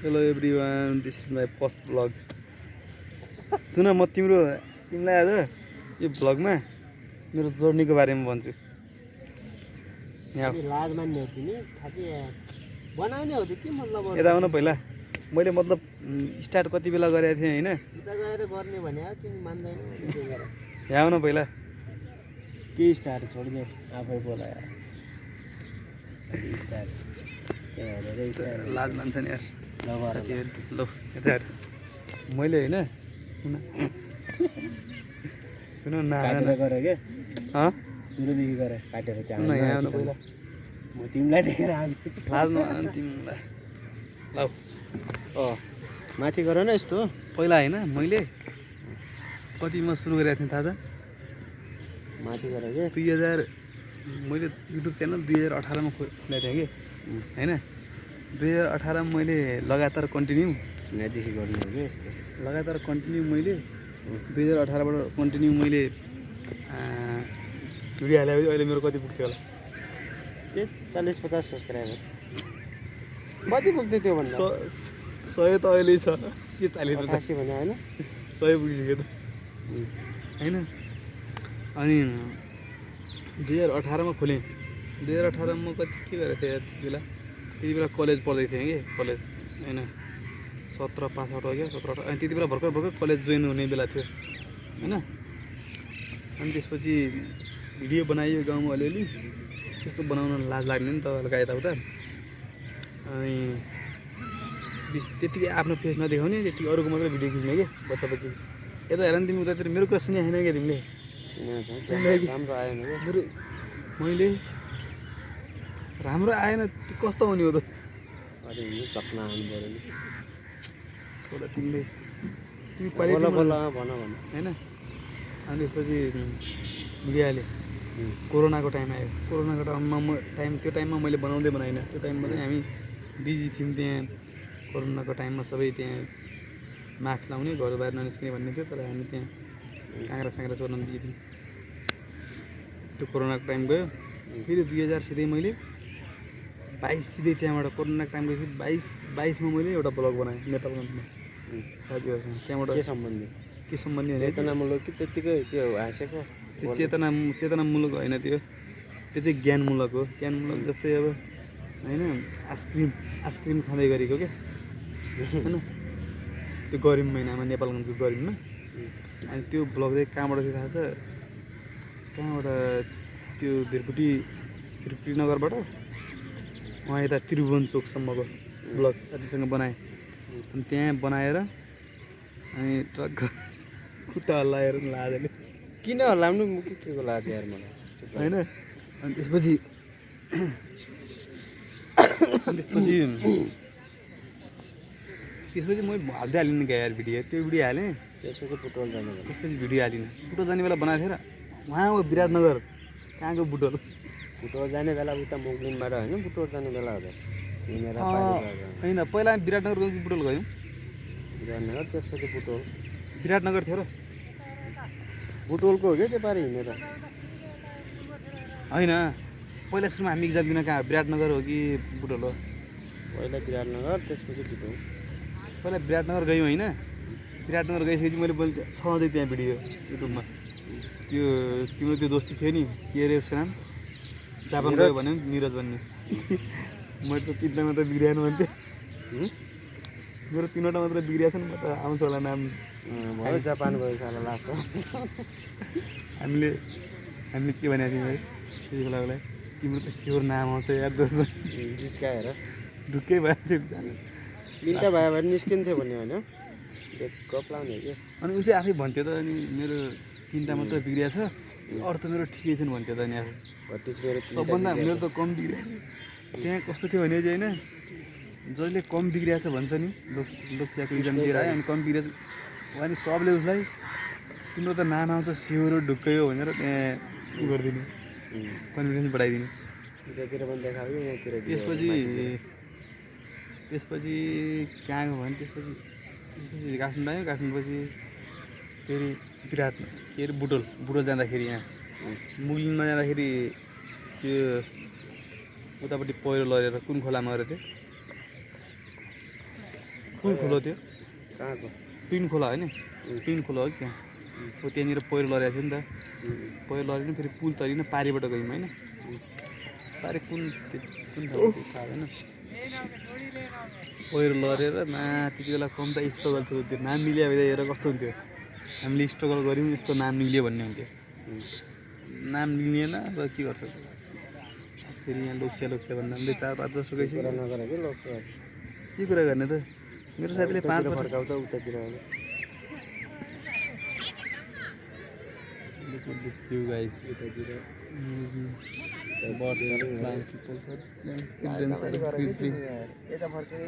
Hello everyone, this is my first vlog. सुन म तिमीलाई आज यो भ्लगमा मेरो जर्नीको बारेमा भन्छु। यहाँ लाज मान्ने हो तिमी खाली बनाउने हो के मतलब यता आउन पहिला मैले मतलब स्टार्ट कति बेला गरेको थिएँ हैन उता गएर गर्ने भने तिमी मान्दैन यहाँ आउन पहिला के स्टार्ट छोड्ने आफै बोला स्टार्ट लाज मान्छ नि यार साथीहरु ल यता हेर मैले हैन सुन न काटेर गरे के सुरुदेखि गरे काटेर त्यहाँ सुन यहाँ आउन पहिला म तिमीलाई देखेर आउँछु लाज नमान तिमीलाई ल माथि गर न यस्तो पहिला हैन मैले कतिमा सुरु गरेको थिएँ थाहा छ माथि गर के 2000 मैले युट्युब च्यानल 2018 मा खोलेको थिएँ कि हैन 2018 मा मैले लगातार कन्टिन्यू यहाँदेखि गर्ने हो कि यस्तो लगातार कन्टिन्यू मैले 2018 बाट कन्टिन्यू मैले भिडियो हालेपछि अहिले मेरो कति पुग्थ्यो होला के 40-50 सब्स्क्राइबर कति पुग्थ्यो त्यो भन्दा 100 त अहिले छ के 40-50 भने हैन 100 पुगिसक्यो त हैन अनि 2018 मा खोलेँ 2018 मा कति के गरेको थिएँ त्यति बेला कलेज पढ्दै थिएँ कि कलेज हैन 17 पास आउट हो गयो 17 अनि त्यति बेला भर्खर कलेज जोइन हुने बेला थियो हैन अनि त्यसपछि भिडियो बनाइयो गाउँमा अलिअलि त्यस्तो बनाउन लाज लाग्ने नि त हल्का यताउता अनि त्यतिकै आफ्नो फेस नदेखाउने त्यति अरूको मात्रै भिडियो खिच्ने के बच्चापछि यता हेर नि तिमी उतातिर मेरो कुरा सुने छैन क्या तिमीले राम्रो आएन मेरो मैले राम्रो आएन कस्तो हुने हो त अरे चक्ना आउनु पर्यो नि छोडा तिमीले तिमी बोल भन हैन अनि त्यसपछि भिडियो हालेँ कोरोनाको टाइम आयो कोरोनाको टाइममा त्यो टाइममा मैले बनाइनँ त्यो टाइममा चाहिँ हामी बिजी थियौँ त्यहाँ कोरोनाको टाइममा सबै त्यहाँ मास्क लाउने घर बाहिर ननिस्किने भन्ने थियो तर हामी त्यहाँ काँक्रा साँक्रा चोर्न बिजी थियौँ त्यो कोरोनाको टाइम गयो फेरि 2000 सिधै मैले 22 सिधै त्यहाँबाट कोरोनाको टाइम गएपछि 22 मा मैले एउटा ब्लग बनाएँ नेपालगञ्जमा साथीहरूसँग त्यहाँबाट के सम्बन्धी चेतनामूलक कि त्यतिकै त्यो हाँसेको त्यो चेतनामूलक होइन त्यो चाहिँ ज्ञानमूलक हो ज्ञानमूलक जस्तै अब होइन आइसक्रिम खाँदै गरेको क्या होइन त्यो गरिब महिनामा नेपालगञ्जको गरिबमा अनि त्यो ब्लग चाहिँ कहाँबाट थियो थाहा छ कहाँबाट त्यो भिरकुटी नगरबाट उहाँ यता त्रिभुवन चोकसम्मको ब्लग साथीसँग बनाएँ अनि त्यहाँ बनाएर अनि ट्रक खुट्टा हल्लाएर लाजले किन हल्लाउनु के को लाग्यो यार मलाई होइन अनि त्यसपछि म हाल्दै हालिनँ क्या यार भिडियो त्यो भिडियो हालेँ त्यसपछि बुटोल जाने त्यसपछि भिडियो हालिनँ बुटोल जाने बेला बनाएको थिएँ र उहाँ हो विराटनगर कहाँको बुटोल जाने बेला उता मुगलिनबाट होइन बुटोल जाने बेला हो होइन पहिला विराटनगर गयो बुटोल गयौँ विराटनगर त्यसपछि बुटोल विराटनगर थियो र बुटोलको हो क्या त्यो पारि हिँडेर होइन पहिला सुरुमा हामी इक्जाम दिन कहाँ विराटनगर हो कि बुटोल हो पहिला विराटनगर त्यसपछि बुटोल पहिला विराटनगर गयौँ होइन विराटनगर गइसकेपछि मैले छाउँदै त्यहाँ भिडियो युट्युबमा त्यो तिम्रो त्यो दोस्ती थियो नि के अरे उसको नाम जापान गयो भन्यो निरज भन्ने मैले त 3वटा मात्र बिग्रिएन भन्थेँ मेरो 3वटा मात्र बिग्रिएको छ नि म त आउँछु होला नाम जापान गयो साला लास्ट हामीले के भनेको थियौँ है त्यति बेला उसलाई तिम्रो त स्योर नाम आउँछ यार दोस्त जिस्काएर ढुक्कै भएको थियो 3टा भयो भने निस्किन्थ्यो भन्ने होइन गफ लाउने हो कि अनि उसले आफै भन्थ्यो त अनि मेरो 3टा मात्र बिग्रिएको छ अरू त मेरो ठिकै छन् भन्थ्यो त अनि आफू सबभन्दा मेरो त कम बिग्रिएको त्यहाँ कस्तो थियो भने चाहिँ होइन जसले कम बिग्रिएको छ भन्छ नि लोकसेवाको इक्जाम दिएर आयो अनि कम बिग्रिएको छ अनि सबले उसलाई तिम्रो त नाम आउँछ स्योर ढुक्कै हो भनेर त्यहाँ उ गरिदिनु कन्फिडेन्स बढाइदिनु त्यसपछि कहाँ गयो भने त्यसपछि काठमाडौँ आयो काठमाडौँपछि फेरि विराट के अरे बुटोल जाँदाखेरि यहाँ मुगलिनमा जाँदाखेरि त्यो उतापट्टि पहिरो लगेर कुन खोलामा गएको थियो ठुलो खोला त्यो कहाँको ट्विन खोला होइन ट्विन खोला हो क्या हो त्यहाँनिर पहिरो लडेको थियो नि त पहिरो लडेर फेरि पुल तरिकन पारिबाट गयौँ होइन पारि कुन ठाउँ थियो थाहा भएन पहिरो लडेर त्यति बेला कम त स्ट्रगल थियो त्यो नाम मिल्यो भने हेर कस्तो हुन्थ्यो हामीले स्ट्रगल गऱ्यौँ यस्तो नाम मिल्यो भन्ने हुन्थ्यो नाम मिल्नेन र के गर्छ फेरि यहाँ लोक्सिया भन्दा पनि 4-5 वर्ष गइसक्यो कुरा नगर कि लोक के कुरा गर्ने त मेरो साथीले 5 वर्ष फर्काउ त उतातिर Look at this view, guys. Amazing. The birds are flying, people are playing, children are increasing. यता फर्केर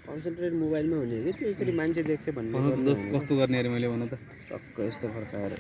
कन्सन्ट्रेट मोबाइलमा हुने कि त्यो यसरी मान्छे देख्छ भन्ने कस्तो गर्ने अरे मैले भन त टक्क यस्तो फर्काएर